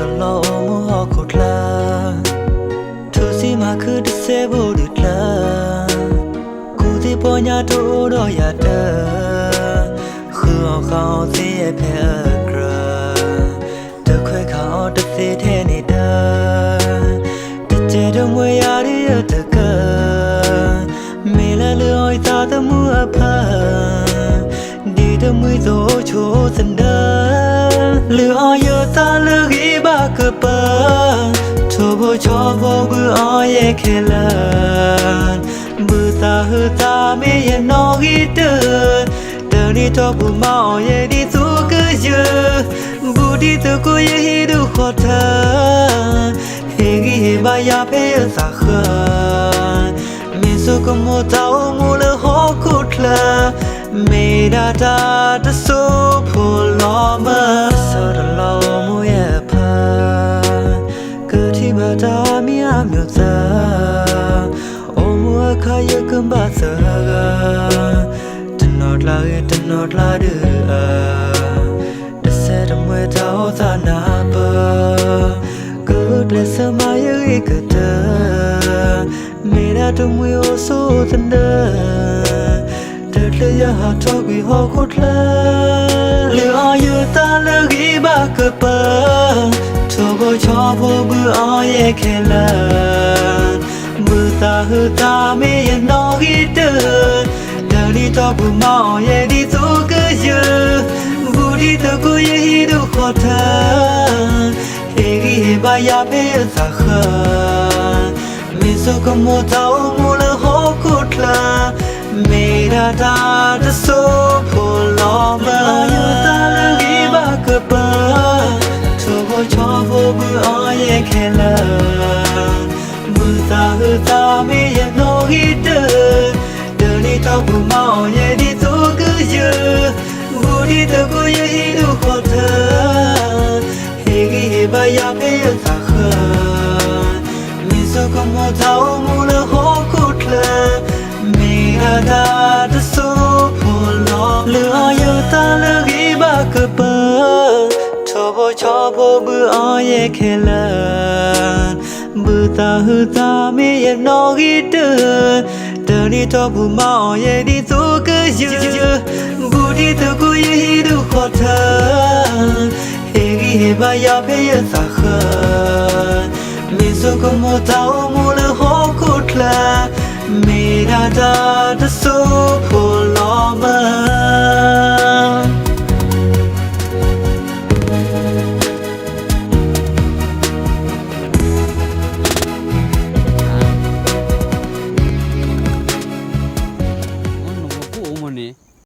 တၢ်လီၤအိၣ်မူဟီၣ်ခိၣ်ချၢ, ထူၣ်စုမၤခုၣ်တစဲးဘိဒုၣ်ကျၢၤ, ကူၣ်သ့ပီညါတအိၣ်ဒီးယၤတၢ်, ဃုအီၣ်ဃုအီသ့ဖဲအကြၢး, တခွဲးခးအီတသ့ထဲန့ၣ်တၢ်, တစဲးတမှဲယၤဒ်အတကၢၢ်, မ့ၢ်လၢလုၢ်အီၣ်ယသးသမူအဖၢ ဒ်တမှံၤသအိၣ်ဆိးသနၢၣ်, လုၢ်အီၣ်ယသးလၢဂံၢ်ဘၣ်ကပၢၤ, ထိၣ်ဖိဆီဖိဘုအီယဲခဲလၢာ်, ဘုသးဟုသးမ့ၢ်ယနီၣ်ဂံၢ်တၢၢ်, တၢ်နံၣ်တီပူၤမၤအီၣ်ယဲဒ်သိးကယၢၢ်, ဘူးဒံးသကိးယဟံးဒုးဃီၤထၢၣ် ဟ့ၣ်ဂံၢ်ဟ့ၣ်ဘါယၤဖဲယသးဃၢၤ, မ့ၢ်ဆိကမိၣ်တၢ်အိၣ်မူလၢဟီၣ်ခိၣ်ချၢ, မ့ၢ်ဒၣ်တၢ်တစိၢ်ဖိလီၤမၢ်, ကစၢ်တၢ်လီၤအိၣ်မူယဲအဖၢ, ကထံၣ်ဘၣ်တၢ်အါမံၤအါမံၤသၢ, အိၣ်မူအခါယကဘၣ်သဂၢၢ်, တနီၤကျါဂ့ၤတနီၤကျါဒုးအၢ တစဲးတမှဲတၢ်အိၣ်သးနၢ်ပၢၢ်, ကဂုာ်ကျဲးစၢးမၤယဂ့ၤကတၢၢ်, မ့ၢ်ဒၣ်တမှံၤအိၣ်ဆိးသနၢၣ်, တချုးယဟးထီၣ်ကွံာ်ဟီၣ်ခိၣ်ချၢ, လုၢ်အီၣ်ယသးလၢဂံၢ်ဘၣ်ကပၢၤ, ထိၣ်ဖိဆီဖိဘုအီယဲခဲလၢာ် ဘုသးဟုသးမ့ၢ်ယနီၣ်ဂံၢ်တၢၢ်, တၢ်နံၣ်တီပူၤမၤအီၣ်ယဲဒ်သိးကယၢၢ်, ဘူးဒံးသကိးယဟံးဒုးဃီၤထၢၣ်, ဟ့ၣ်ဂံၢ်ဟ့ၣ်ဘါယၤဖဲယသးဃၢၤ, မ့ၢ်ဆိကမိၣ်တၢ်အိၣ်မူလၢဟီၣ်ခိၣ်ချၢ, မ့ၢ်ဒၣ်တၢ်တစိၢ်ဖိလီၤမၢ်, လုၢ်အီၣ်ယသးလၢဂံၢ်ဘၣ်ကပၢၤ, ထိၣ်ဖိဆီဖိဘုအီယဲခဲလၢာ် ဘုသးဟုသးမ့ၢ်ယနီၣ်ဂံၢ်တၢၢ်, တၢ်နံၣ်တီပူၤမၤအီၣ်ယဲဒ်သိးကယၢၢ်, ဘူးဒံးသကိးယဟံးဒုးဃီၤထၢၣ်, ဟ့ၣ်ဂံၢ်ဟ့ၣ်ဘါယၤဖဲယသးဃၢၤ, မ့ၢ်ဆိကမိၣ်တၢ်အိၣ်မူလၢဟီၣ်ခိၣ်ချၢ, မ့ၢ်ဒၣ်တၢ်တစိၢ်ဖိလီၤ, လုၢ်အီၣ်ယသးလၢဂံၢ်ဘၣ်ကပၢၤ, ထိၣ်ဖိဆီဖိဘုအီယဲခဲလၢာ် ဘုသးဟုသးမ့ၢ်ယနီၣ်ဂံၢ်တၢၢ်, တၢ်နံၣ်တီပူၤမၤအီၣ်ယဲဒ်သိးကယၢၢ်, ဘူးဒံးသကိးယဟံးဒုးဃီၤထၢၣ်, ဟ့ၣ်ဂံၢ်ဟ့ၣ်ဘါယၤဖဲယသးဃၢၤ, မ့ၢ်ဆိကမိၣ်တၢ်အိၣ်မူလၢဟီၣ်ခိၣ်ချၢ, မ့ၢ်ဒၣ်တၢ်တစိၢ်ဖိလီၤမၢ်.